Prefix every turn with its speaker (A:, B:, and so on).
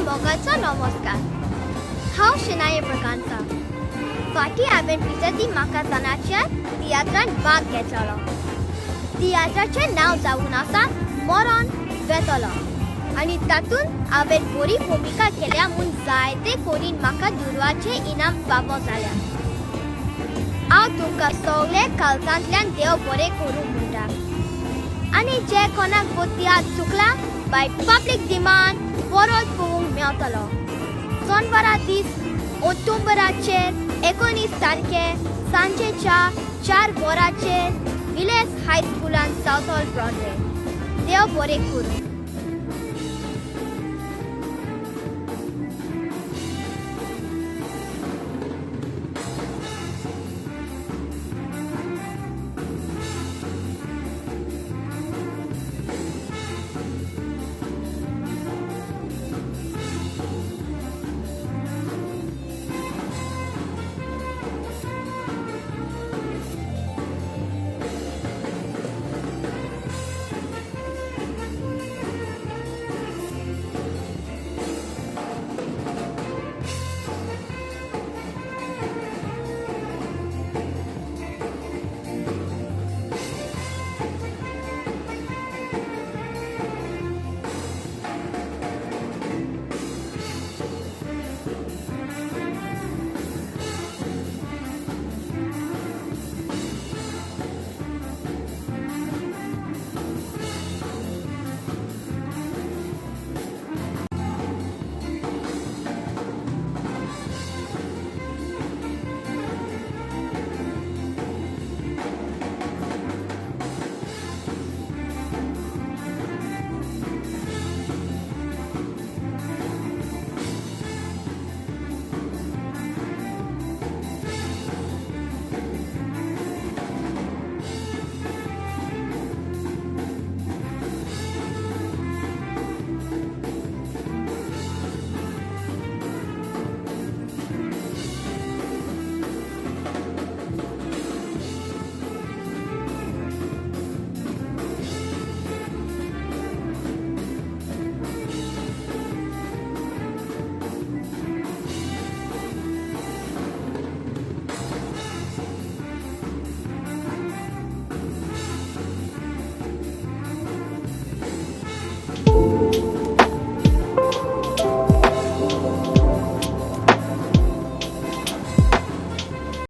A: मोगाचो नमस्कार. हांव शनाया ब्रागांझा. फाटीं हांवें पिजती म्हाका जाणाच्या तियात्रांत भाग घेतलेलो. तियात्राचें नांव जावन आसा मरोन वेतलो आनी तातूंत हांवें बरी भुमिका केल्या म्हूण जायते कोरीन म्हाका दुडवाचें इनाम फावो जाल्या. हांव तुमकां सगळे काळजांतल्यान देव बरें करूं म्हणटा आनी जे कोणाक हो तियात्र चुकला, बाय पब्लीक डिमांड परत पळोवंक मेवतलो सोनवारा दीस ऑक्टोबराचेर 19 तारखे सांजेच्या 4 वरांचेर विलेज हायस्कुलान, सावथॉल, ब्रॉडवे. देव बरें करूं.